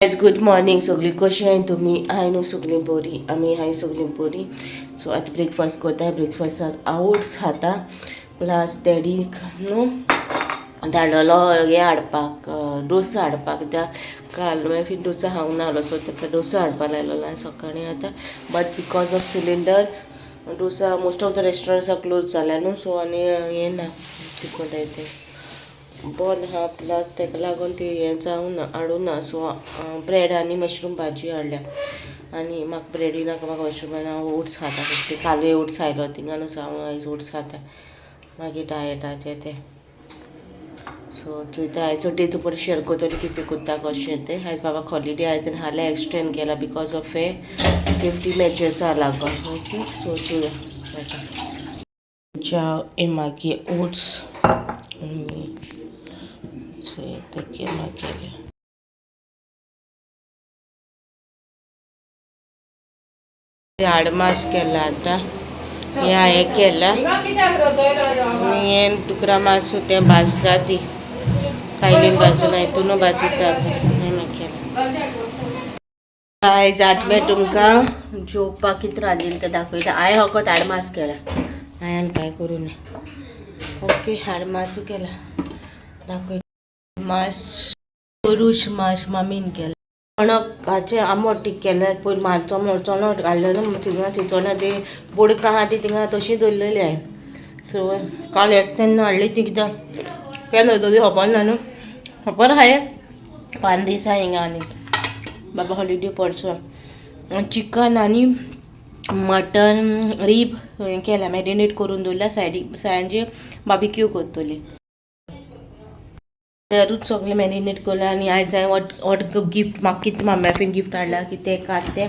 Guys, good morning. सगळीं कशी आहाय तुमी? हाय न्हू सगळीं बरी? आमी हाय सगळीं बरी. सो आतां ब्रेकफास्ट करताय. ब्रेकफास्टाक ओट्स खाता. प्लस डॅडीक न्हू धाडलेलो हें हाडपाक, डोसा हाडपाक, कित्याक काल मागीर डोसा खावंक नासलो. सो ताका डोसा हाडपाक लायलेलो सकाळीं आतां. But because of cylinders, dosa most of the restaurants are close जाल्या न्हू. सो आनी हें ना, कितें म्हणटाय तें, बंद आहा. प्लस ताका लागून ती हें जावं ना, हाडूं ना. सो ब्रेड आनी मशरूम भाजी हाडल्या आनी म्हाका ब्रेडूय नाका, म्हाका मशरूम आनी हांव ओट्स खाता फक्त. कालूय ओट्स आयलो थिंगा न्हू, सो हांव आयज ओट्स खाता. मागीर डायटाचें तें. सो चोयता, आयचो डे तुका शेअर करतली कितें करता, कशें तें. आयज बाबाक हॉलिडे आयज आनी हाल्यां एक्सटेंड केला because of हे सेफ्टी मेजर्सा लागून. ओके, सो चोया. च्या हे, मागीर ओट्स आनी ते मागीर हाडमास केला. आतां हें हांवें केलां आनी हें डुकरा मास तें भाजता. ती कायलीन भाजून हितून भाजिता. आतां हें मागीर केलां. आयज आतां मागीर तुमकां जेवपाक कितें रांदिल्लें तें दाखयता. हांवें फकत हाडमास केला, हांवें कांय करूं ना. ओके, हाडमासू केला, दाखयता. मास, पुरूश मास मामीन केला. चणकाचें आंबट तीख केलें. पयलीं मातसो चणक घातलेलो थिंगा. चिंचोण्या ती बोडकां आहा ती थिंगा तशी दवरलेली हांवें. सो काल येता तेन्ना हाडली ती, कित्याक केन्ना वयतली खबर ना न्हू. खबर आहा, 5 दीस आहा हिंगा आनी बाबा हॉलिडे पडचो. चिकन आनी मटन रीब केला, मॅरिनेट करून दवरल्या सायडीक. सांजे बार्बिक्यू करतली. तरूच सगळें मॅरिनेट केलां. आनी आयज हांवें what what gift म्हाका कितें माम्याफीन गिफ्ट हाडला कितें कात तें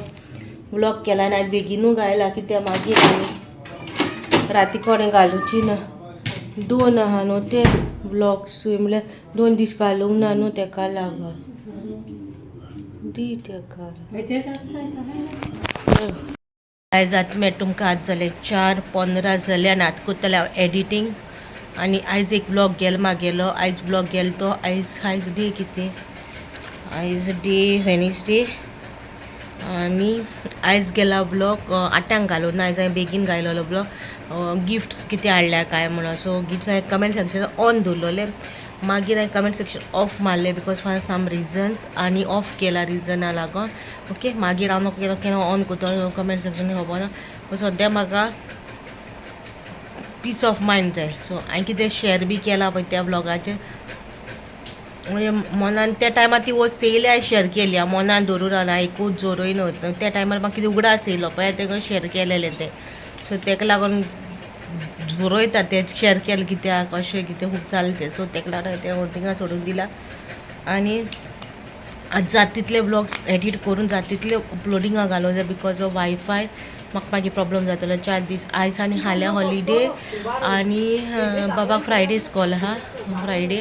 व्लॉग केला. आनी आयज बेगीनूय घायला, कित्याक मागीर आनी राती कडेन घालुची ना. दोन आहा न्हू ते व्लॉग्स, म्हणल्यार 2 दीस घालूंक ना न्हू, तेका लागून दी तेका. आयज आतां मागीर तुमकां आज जालें 4:15 जालें आनी आतां करतलें हांव एडिटींग. आनी आयज एक व्लॉग गेलो मागेलो. आयज व्लॉग गेलो तो. आयज आयज डे कितें? आयज डे वेनसडे. आनी आयज गेला व्लॉग 8 घालून ना. आयज हांवें बेगीन घायलेलो व्लॉग, गिफ्ट कितें हाडल्या काय म्हणून. सो गिफ्ट हांवें कमेंट सेक्शन ऑन दवरलेलें, मागीर हांवें कमेंट सेक्शन ऑफ मारलें because for some reasons आनी ऑफ केला रिजना लागून. ओके, मागीर हांव केन्ना केन्ना ऑन करतलो कमेंट सेक्शन खबर ना. सद्या म्हाका पीस ऑफ मायंड जाय. सो हांवें कितें शेअर बी केला पळय त्या व्लॉगाचेर, म्हणजे मनान त्या टायमार ती वस्त येयली, हांवें शेअर केली. हांव मनान धरून रावना, एकूच जोरय न्हू. त्या टायमार म्हाका कितें उगडास येयलो पळय, तेका शेअर केलेलें तें. सो तेका लागून झोरयता तें शेअर केलें कित्याक, अशें कितें खूब जालें तें. सो तेका लागून तें थिंगा सोडून दिलां. आनी आज जाता तितले व्लॉग्स एडीट करून जाता तितले अपलोडिंगा घालूंक जाय, because of wifi म्हाका मागीर प्रॉब्लम जातलो. 4 दीस, आयज आनी फाल्यां हॉलिडे आनी बाबाक फ्रायडे स्कॉल आहा, फ्रायडे.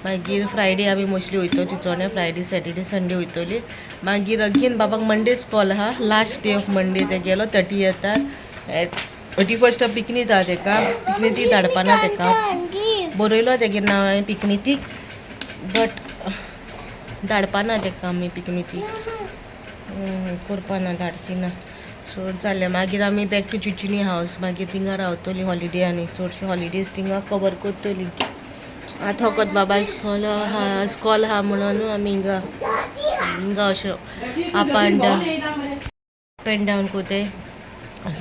मागीर फ्रायडे आमी मोस्टली वयतो चिंचोण्या. फ्रायडे, सॅटर्डे, संडे वयतली. मागीर अगेन बाबाक मंडे स्कॉल आहा, लास्ट डे ऑफ मंडे ते गेलो 30 येता. 31 पिकनीक आहा तेका, पिकनिकीक धाडपा ना तेका. बरयलो तेगेर नांव हांवें पिकनिकीक, बट धाडपा ना तेका आमी पिकनिकीक करपा ना, धाडची ना. सो जालें, मागीर आमी बॅक टू चिंचिनी हावस. मागीर थिंगा रावतली हॉलिडे आनी चडशे हॉलिडेज थिंगा कवर करतली. आतां फकत बाबा स्कॉल आहा, स्कॉल आहा म्हणून आमी हिंगा हिंगा अशें up and down कोताय.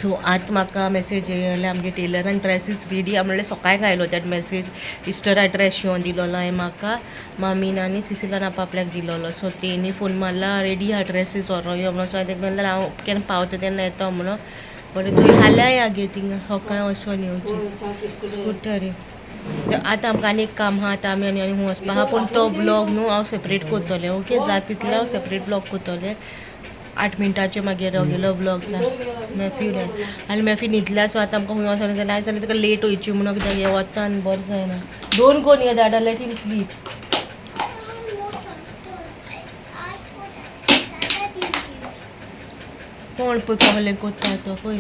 सो आतां म्हाका मॅसेज येयल्या, आमगे टेलरान ड्रेसीस रेडी. म्हणल्यार सकाळी घायलो that message. इस्टरा ड्रेस शिंवोन दिलोलो हांवें म्हाका मामीन आनी सिसिलान आपल्याक दिलोलो. सो तेणी फोन मारला, रेडी आहा ड्रेसीस, व्हरो यो म्हणून. सो हांवें ताका म्हणलें, हांव केन्ना पावता तेन्ना येता म्हणून. बट तुवें फाल्यां या गे थिंगा, सकाळी वचोन येवची स्कुटरी. आतां आमकां आनी एक काम आहा. आतां आमी आनी आनी खूंय वचपा आहा, पूण तो व्लॉग न्हू हांव सेपरेट करतलें. ओके, जाता तितलें हांव सेपरेट व्लॉग करतलें. 8 मिनटाचें मागीर गेलो व्लॉग मॅफी आनी मॅफी न्हिदल्या. सो आतां आमकां खूंय वचोन जाल्यार जाल्यार ताका लेट वयची म्हणून, कित्याक हें वता आनी बरें जायना. Don't go near that, let him sleep. कोण पळय कसलें कोत्ता तो पळय.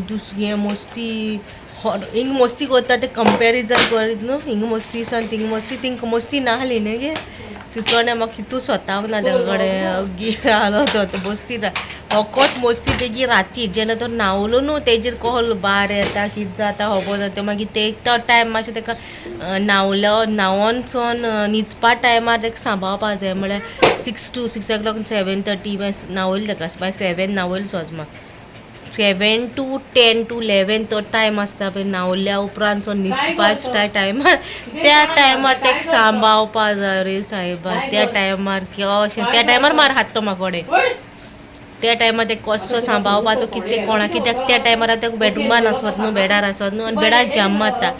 दुसरी मस्ती हिंग मस्ती करता ते कंपॅरिजन करीत न्हू. हिंग मस्ती सान थिंग मस्ती, थिंग मस्ती नासली न्हू गे. चोणे म्हाका कितू स्वताक ना तेका कडेन अग्गी आलो तो बसती ना फकत मस्ती तेजी राती जेन्ना तो न्हांवलो न्हू तेजेर कहलो बार येता कितें जाता खबर जाता. मागीर ते तो टायम मातशें तेका न्हांवलो न्हांवोन सोन न्हिदपा टायमार तेका सांबाळपा जाय. म्हळ्यार 6 to 6 o'clock 7:30 मागीर न्हांवयलो तेका, मागीर 7 न्हांवयलो सोजमा 7 to 10 to 11 तो टायम आसता पळय न्हांवल्या उपरांत सो न्हिदपाच्या टायमार त्या टायमार तेका सांबाळपा जाय रे सायबा. त्या टायमार अशें त्या टायमार मार खात तो म्हाकोडे. त्या टायमार ते कसो सांबाळपाचो कितें कोणा कित्याक त्या टायमार आतां बेडरुमान आसत न्हू, बेडार आसत न्हू आनी बेडार जाम मारता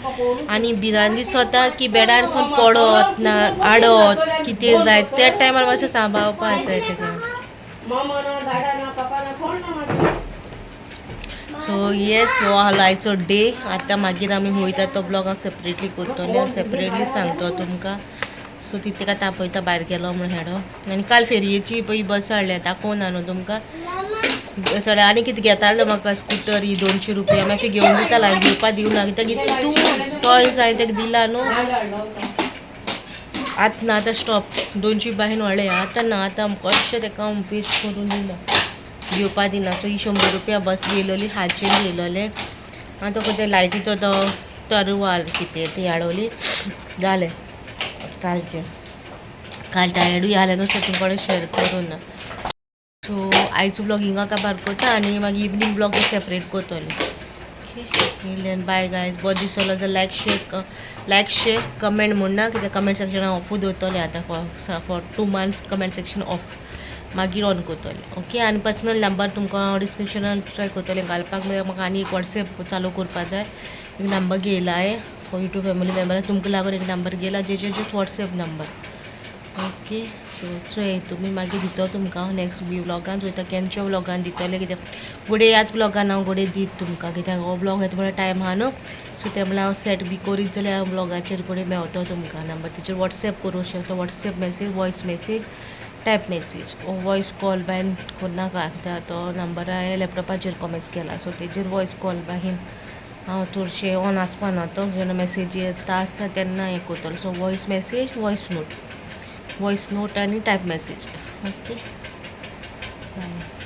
आनी भिरांत दिसता की बेडार सून पडत ना आडत कितें जायत त्या टायमार मातशें सांबाळपा जाय तेका. सो येस, हो आहलो आयचो डे. आतां मागीर आमी वयता तो ब्लॉग हांव सेपरेटली करतलें, सेपरेटली सांगता तुमकां. सो ती तेका तापयता भायर गेलो म्हूण हेडो. आनी काल फेरयेची पळय बस हाडल्या, दाखोवना न्हू तुमकां सगळें. आनी कितें घेतालो म्हाका स्कुटर ही 200 रुपया मागीर घेवन दितालो, घेवपा दिवना कित्याक तूं टॉयज हांवें तेका दिला न्हू. आतां ना, आतां स्टॉप. 200 बायन व्हडलें आतां ना, आतां कशें तेका हांव वेस्ट करून दिना, घेवपा दिना. सो ही 100 रुपया बस घेयलोली, हाचेर घेयलोले. आतां ते लायटीचो तो तरवाल कितें ती हाडवली जालें कालचें. काल टायर्डूय आसलें न्हू, सो तुमकां कडेन शेअर करूं ना. सो आयचो ब्लॉग हिंगा काबार करता आनी मागीर इवनींग ब्लॉग सेपरेट करतलें. ओके, बाय गायज. बरो दिसलो जाल्यार लायक शेअर कमेंट म्हण ना, कित्याक कमेंट सेक्शन ऑफूच दवरतलें आतां for 2 months comment section off, मागीर ऑन करतलें. ओके, आनी पर्सनल नंबर तुमकां डिस्क्रिप्शनान ट्राय करतलें घालपाक. मागीर म्हाका आनी एक वॉट्सॅप चालू करपा जाय. एक नंबर घेयला हांवें, यूट्यूब फॅमिली मेंबर तुमकां लागून एक नंबर घेयला जेचेर just WhatsApp number. Okay, so चोय तुमी मागीर दितो तुमकां हांव नेक्स्ट व्लॉगान चोयता केन्नाच्या व्लॉगान दितलें, कित्याक घोडये ह्याच व्लॉगान हांव घोडये दीत तुमकां, कित्याक हो व्लॉग येता म्हळ्यार टायम आहा न्हू. सो ते म्हळ्यार हांव सेट बी करीत जाल्यार व्लॉगाचेर घोडये मेवतो तुमकां नंबर, तेचेर वॉट्सॅप करूंक शकता. WhatsApp message, voice message, type message, voice call बायन करनाका कित्याक तो नंबर हांवें लॅपटॉपाचेर कॉमेस केला. सो तेजेर वॉयस कॉल बायन हांव चडशें ऑन आसपाना, तो जेन्ना मॅसेजी येता आसता तेन्ना हें करतलो. So voice message, voice note, voice note आनी टायप मॅसेज. Okay, bye.